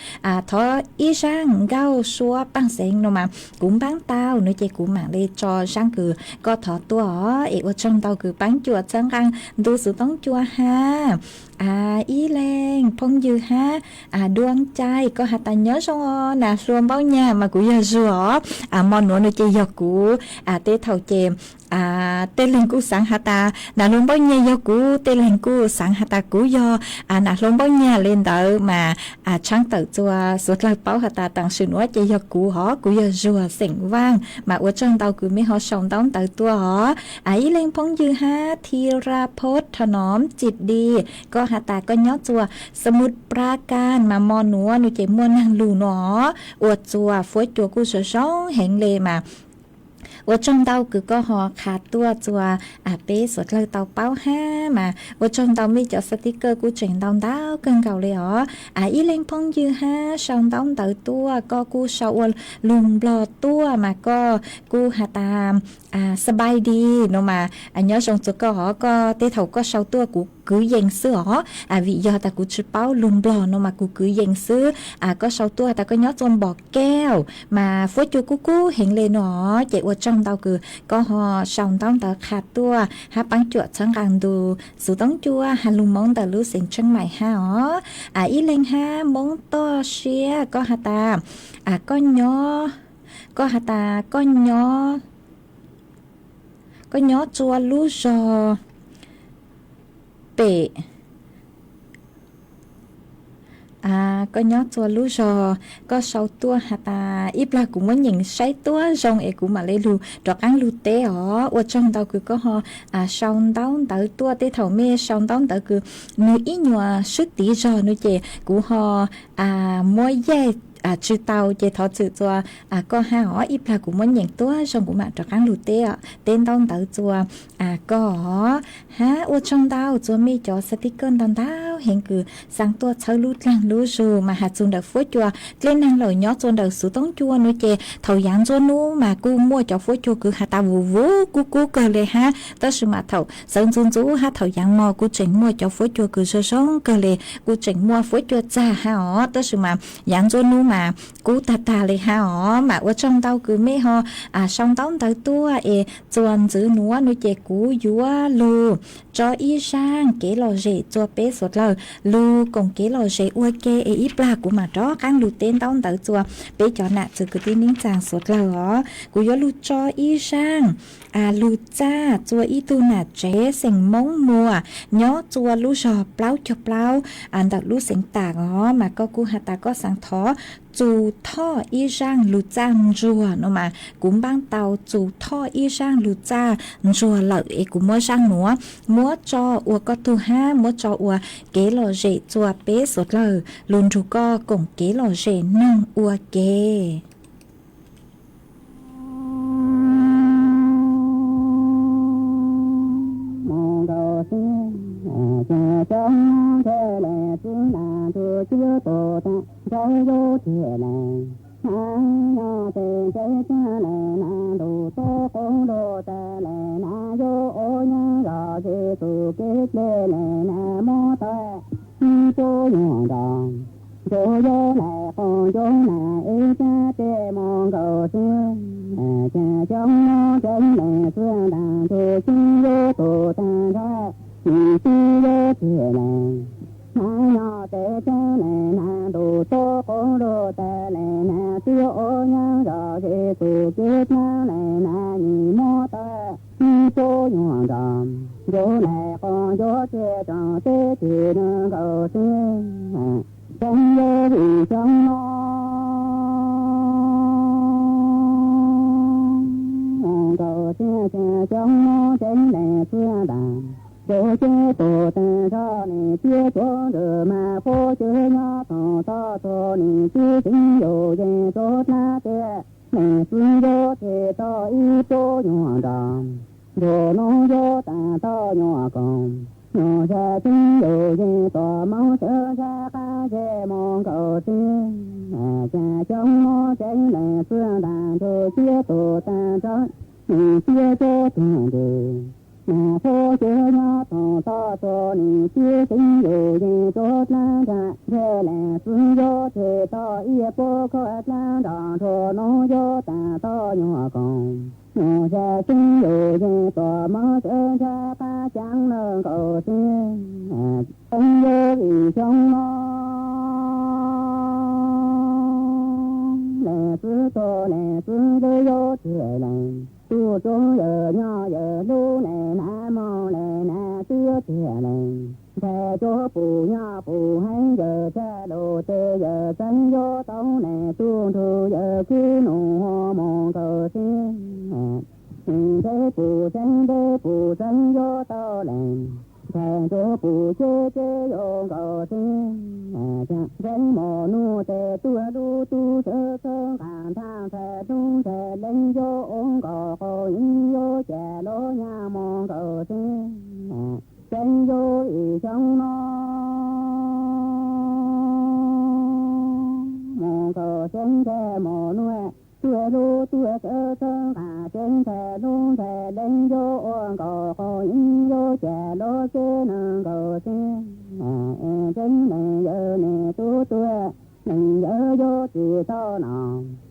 thov ib zaaj nkauj suab paaj xeev no mas kuv npaab tau no ces kuv maam le tso zaaj kws koj thov tuaj os. Es ua tsaug ntau kws paab cuam txhawb nqaa ntu xuv toob cua hab. Ib leeg phooj ywg hab Duab Cai koj has tas nyob zoo os, nas hlua npaub nyag mas kuv yog Zuag os. Mo nuav no ces yog kuv, tej thaum ces tej leeg kuj xaav has tas nas hlua npaub nyag yog kuv, tej leeg kuj xaav has tas kuv yog nas hlua npaub nyag le ntawd mas tshaab tawm txuas suav dlawg paub has tas taam sim nuav ces yog kuv hov, kuv yog Zuag xeem Vaaj mas ua tsaug ntau kws mej ho sau ntaub ntawv tuaj os. Ib leeg phooj ywg hab Thi Ra Phoj Tho Nom Txim Dim koj has tas koj nyob txuas Xa Mut Pra Kas mas mo nuav no ces muaj naag lug no ua txuas fuab cua kuj zoo zoo heev le mas ua tsaug ntau kws koj ho qha tuaj txuas peb suav dlawg tau paub hab mas ua tsaug ntau mej cov xa ti kawj kuj tseem ntau ntau kawg nkaus le os. Ib leeg phooj ywg hab sau ntaub ntawv tuaj koj kuj sau ua lug Nplog tuaj mas koj kuj has tasสบายดี no mas nyob zoo txuas koj hov, koj tej thaum koj sau tuaj kuv kwv yees xwb os. Vim yog tas kuv tsis paub lug Nplog no mas kuv kwv yees xwb. Koj sau tuaj has tas koj nyob Tsua Npom Kev mas fuab cua kub kub heev le no, ces ua tsaug ntau kws koj ho sau ntaub ntawv qha tuaj hab paab cuam txhawb nqaa ntu xuv toob cua has lug Moob ntawm lub xeev Tsheej Maim hab os. Ib leeg hab Moob toj siab, koj has tas koj nyob, koj has tas koj nyob, koj nyob Tsua lub zog pem, koj nyob Tsua lub zog, koj sau tuaj has tas ib plag kuv muab nyeem saib tuab zoo es kuv mam le lug rov qaab lug teb os. Ua tsaug ntau kws koj ho sau ntaub ntawv tuaj. Tej thaum mej sau ntaub ntawv kws nwg ib nyuas swb tiv zog no ces kuv ho muab yaig tsi tau, ces thov txim Tsua koj hab os. Ib plag kuv muab nyeem tuab zoo kuv mam rov qaab lug teb, teb ntaub ntawv Tsua koj os. Hab ua tsaug ntau Tsua mej cov xav tij kawj ntau ntau heev kws xaa tuaj txhawb lub dlaag lub zug mas has txug ntawm fuab cua. Dlej naag lawm nyob Tsua ntawm xuv toob cua no ces thaum yaav ntsua nub mas kuj muaj cov fuab cua kws has tas vuv vuv kub kub kawg le hab, tab sis mas thaum sawv ntxuv ntxuv hab thaum yaav mos kuj tseem muaj cov fuab cua kws zoo zoo kawg le, kuj tseem muaj fuab cua txag hab os. Tab sis mas yaav ntsua nub mas kub tag tag le hab os. Mas ua tsaug ntau kws mej ho sau ntaub ntawv tuaj es Tsua ntxwv nuav no ces kuv yuav lug tso ib zaaj kev lom zem Tsua peb suav dlawg lug koom kev lom zem ua ke es ib plag kuv mam rov qaab lug teb ntaub ntawv Tsua peb cov nam txwv kwv tij neej tsaa suav dlawg os. Kuv yuav lug tso ib zaaj lug txaj Tsua ib tug nam tsev xeem Moob Muas nyob Tsua lub zog plaub caug plaub ntawm lub xeev Tam os. Mas koj kuj has tas koj xaa thov txug thoj ib zaaj lug txaj ntsuag no mas kuv npaab tau txug thoj ib zaaj lug txaj ntsuag lawm es kuv muab zaaj nuav muab tso ua koj tug hab muab tso ua kev lom zem Tsua peb suav dlawg lug nrug koj koom kev lom zem noog ua ke. Nthe cuab pum nyob pum heev yawg tsa lus tes yawg txeeb yuav tau ne tub nrug yawg khib nus ho mus nkaus tseeb. Nthe pum tseeb nthe pum tseeb yuav tau lees, nthe cuab pum ceb ceb yuav nkaus tseeb. Nthe mos nub tes tuaj lub tub sawv txhawb nqa nthaj nthe nub nthe leej yuav ua nkaus qau ib yuav cam lub nyaj mus nkaus tseeb. Tseeb yuav ib xyoo no mus nkaus tseeb nthe mos nub tuaj lub tuaj sawv txhawb nqa tseeb nthe Lub ntsais leej yuav ua nkaus qhov yeeb yuav cam lub xib neeg nkaus xwb. Tseeb neeg yawg nim tub tuag, neeg yawg yuav tsis tau no.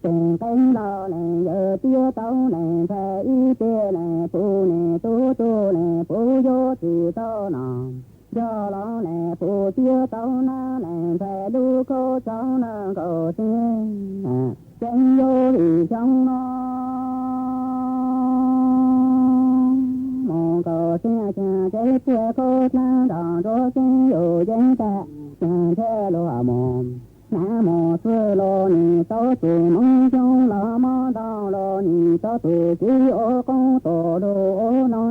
Tseem qeeb los neeg yawg tiab tau neeg ntxhais ib pliag, neeg puv nim tub tuag, neeg puv yuav tsis tau no. Yog los neeg puv tiab tau na, neeg ntxhais lub khaub tsaub neeg nkaus xwb. Tseeb yuav vim xyoo no mus nkaus xwb, tseeb puag khaub dlaab nrog nruab xeeb yus yeej tag, tseeb ntshe luag mus. Nab mus xwb los nim tau tus Hmoob Xyooj, los mob ntau los nim tau tus Kiv ua qoob tus lug ua no.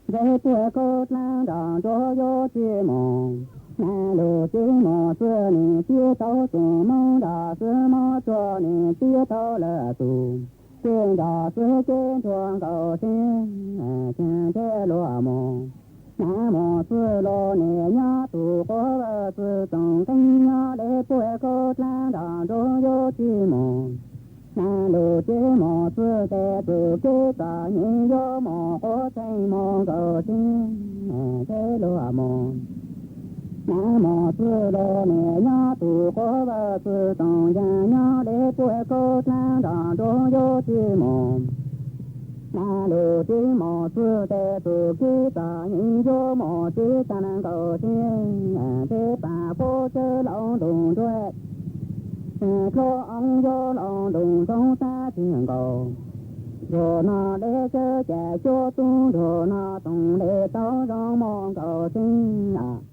Ntshe puag khaub dlaab nrog nruab yuav tsis mus. Nab lug tsis mus xwb nim tib tau tus Hmoob nrog xwb, mob tsuag nim tib tau lawm tus. Tsis nrog xwb ces ntuag nkaus xwb, tseeb ntshe luag mus. Nab mus xwb los nim nyob tus quav vaj xwb, tseem qeeb nyob li puag khaub dlaab nrog nruab yuav tsis mus. Nab lug tsis mus xwb tes tus Kiv txom nyem yuav mus quav tseem mus nkaus xwb, ntshe luag mus. Nab mus xwb los nim nyob tus quav vaj xwb, tseem ncaag nyob li puag khaub dlaab nrog nruab yuav tsis mus. Nab lug tsis mus xwb tes tus Kiv txom nyem yuav mus tsis tag nkaus xwb, ntshe pab puab tsev los ntuj nruab, dluab oob yuav los ntuj ntxoov tag tsis nkaus. Ntuag no deb sab cam cuab tub, ntuag no toom deb tau zoo mus nkaus xwb.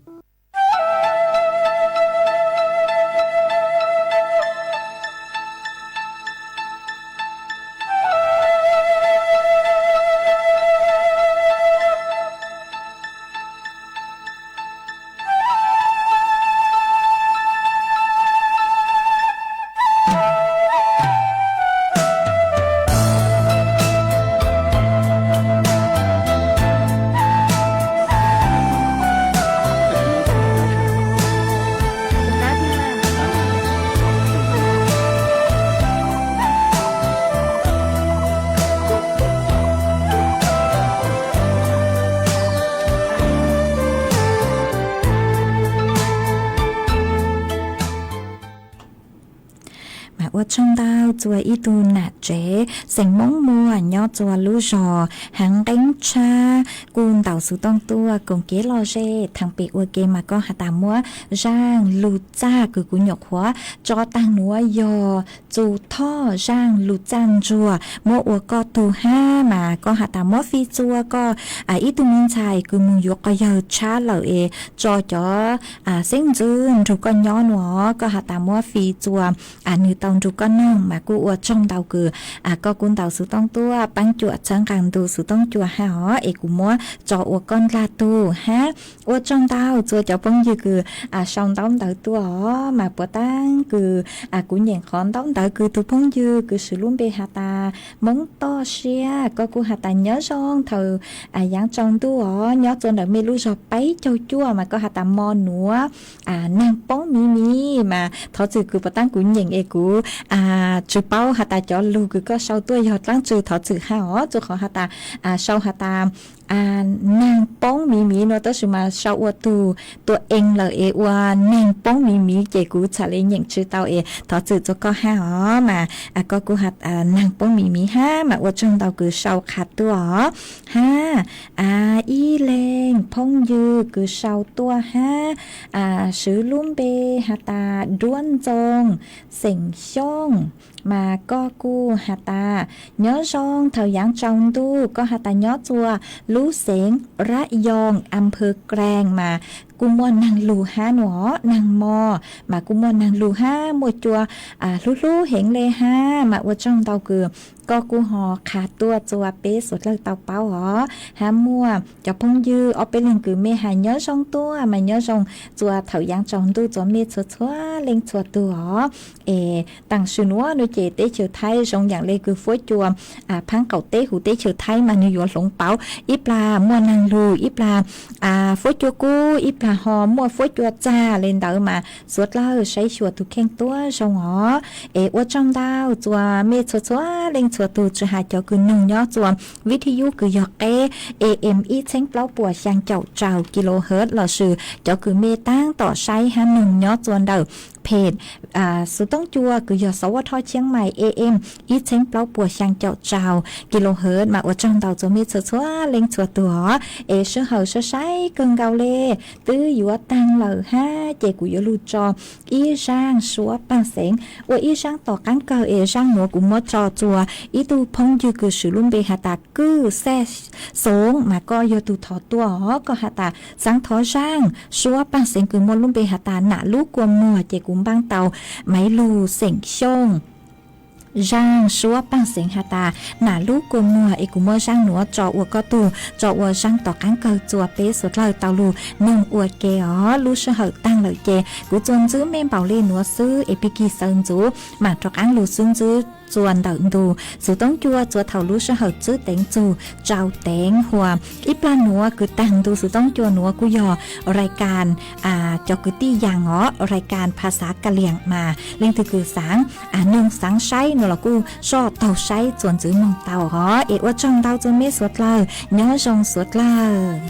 Mas ua tsaug ntau txua ib tug nam tsev xeem Moob Muas nyob txua lub zos Haav Nqeeb Tshab, kuj ntaus xuv tooj tuaj koom kev lom zem thaam pem ua ke mas koj has tas muab zaaj lug txaj kws kuv nyuam qhuav tso taag nuav yog txug thoj zaaj lug txaj ntsuag muab ua koj tug hab mas koj has tas muab fij txua koj ib tug me ntxhais kws moog yuav quas yawg tshab lawm es tso cov xeeb ntxwv nrug koj nyob nuav, koj has tas muab fij txua nwg tau nrug koj noog mas kuj ua tsaug ntau kws koj kuj ntaus xuv tooj tuaj paab cuam txhawb nqaa ntu xuv tooj cua hab os es kuv muab tso ua koj ndlag tug hab. Ua tsaug ntau txua cov phooj ywg kws sau ntaub ntawv tuaj os mas puav taab kws kuv nyeem qhov ntaub ntawv kws tug phooj ywg kws swv lub npe has tas Moob Toj Siab, koj kuj has tas nyob zoo thaum yaav tsaus ntuj os nyob txua ntawm mej lub zog peb caug cuaj mas koj has tas mo nuav, naag poob miv miv mas thov txwm kws puav taab kuv nyeem es kuv tsi paub has tas cov lug kws koj sau tuaj yog dlaab tsi, thov txwm hab os txua qhov has tas sau has tas naag poob miv miv nuav tab sis mas sau ua tug tua ee lawm es ua naag poob miv miv ces kuv txhad le nyeem tsi tau es thov txwm txua koj hab os mas koj kuj has naag poob miv miv hab mas ua tsaug ntau kws sau qha tuaj os hab. Ib leeg phooj ywg kws sau tuaj hab, swv lub npe has tas Duab Ntxoo, xeem Xyooj, mas koj kuj has tas nyob zoo thaum yaav tsaus ntuj, koj has tas nyob txua lub xeev Rab Yoo, Amphaw Klaag mas kuj muaj naag lug hab nuav, naag mo mas kuj muaj naag lug hab, muaj cua hlub hlub heev le hab mas ua tsaug ntau kws koj kuj ho qha tuaj txua peb suav dlawg tau paub os. Hab muaj cov phooj ywg ob peb leeg kws mej has nyob zoo tuaj mas nyob zoo txua thaum yaav tsaus ntuj txua mej txhua txhua leej txhua tug os. Es taam sim nuav nuav ces teb chaws Thaib zoo yaam le kws fuab cua phaab qaum teb huv teb chaws Thaib mas nwg yuav hloov pauv, ib plag muaj naag lug, ib plag fuab cua kub, ib plag ho muaj fuab cua txag le ntawd mas suav dlawg saib xyuas tug kheej tuab zoo os. Es ua tsaug ntau txua mej txhua txhua leej txhua tug, tsi has cov kws noog nyob txua vib thib yub kws yog qeb A M ib txheeb plaub puas xyaa caum rau kilohertz lossis cov kws mej taab tom saib hab noog nyob txua ntawm phem Xuv Toob Cua kws yog xov uab thob Chiang Mai A M ib txheeb plaub puas xyaa caum rau kilohertz mas ua tsaug ntau txua mej txhua txhua leej txhua tug os. Es sij hawm sai sai kawg nkaus le, twb yuav taag lawm hab ces kuv yuav lug tso ib zaaj suab paaj xeev ua ib zaaj tom qaab kawg. Es zaaj nuav kuv muab tso txua ib tug phooj ywg kws swv lub npe has tas Kwj Xaj Xoov mas koj yog tug thov tuaj os, koj has tas xaav thov zaaj suab paaj xeev kws muaj lub npe has tas Nam Lub Kua Muag ces kuv npaaj tau Maiv Lug Xeem Xyooj. Zaaj suab paaj xeev has tas Nam Lub Kua Muag es kuv muab zaaj nuav tso ua koj tug, tso ua zaaj tom qaab kawg txua peb suav dlawg tau lug noog ua ke os. Lub sij hawm taag lawm ces kuv txua ntsib mej npaum le nuav xwb es pig kig xaws ntxuv maam rov qaab lug xwb ntsib txua ntawm ntu Xuv Toob Cua txua thaum lub sij hawm tsib teev txug rau teev huam. Ib plag nuav kws taag ntu Xuv Toob Cua nuav kuj yog rais kas cov kwv tij yaam os, rais kas phas xav Ka Liam mas leej twg kws xaav noog xaav saib no los kuj soj taug saib txua ntxiv moog tau os. Es ua tsaug ntau txua meb suav dlawg, nyob zoo suav dlawg.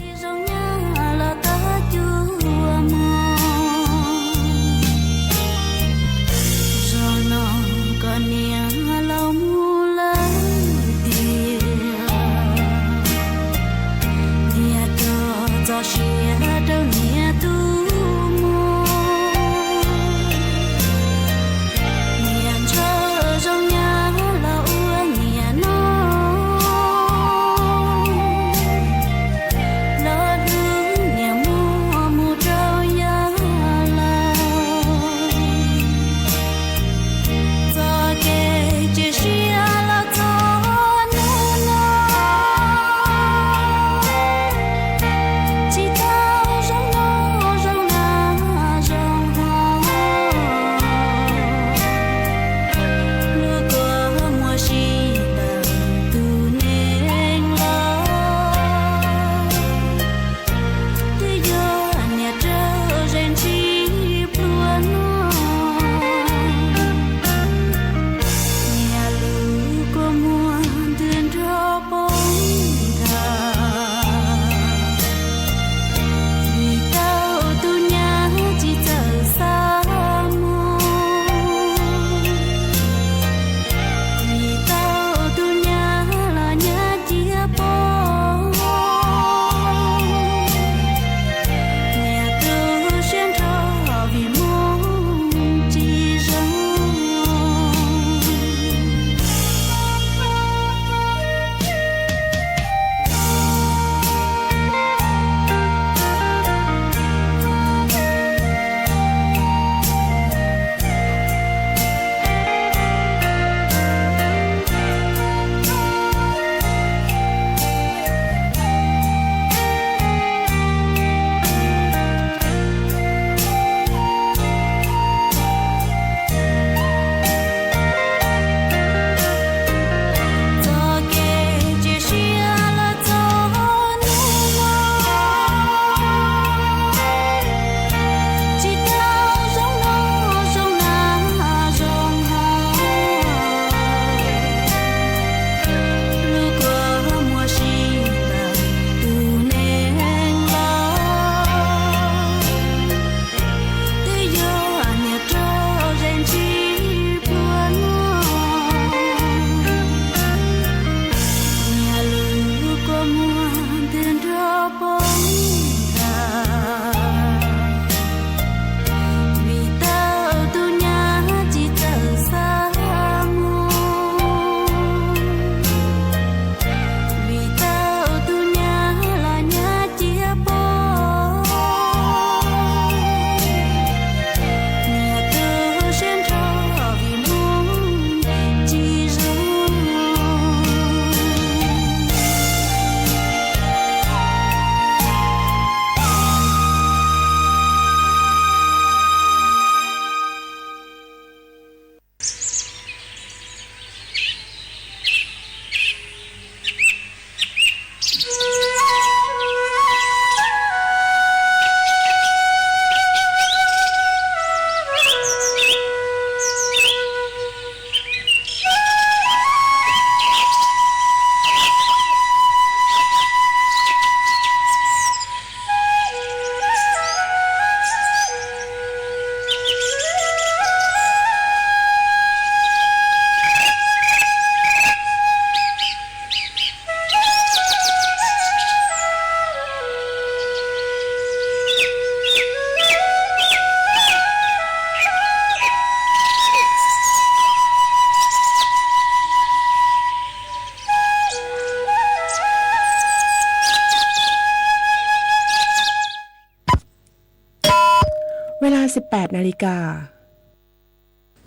สิบแปดนาฬิกา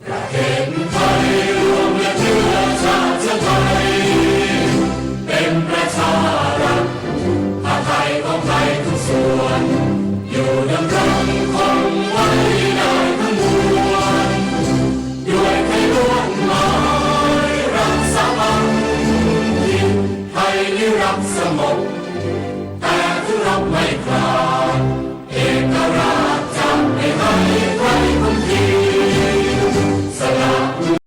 ประเทศไทยรวมและเชื้อชาติไทยเป็นประชารัฐ ผ้าไทยของไทยทุกส่วน อยู่ดำรงคงไว้ได้ทั้งมวล ด้วยไทยล้วนหมายรักสามัคคี ไทยนิรักสงบ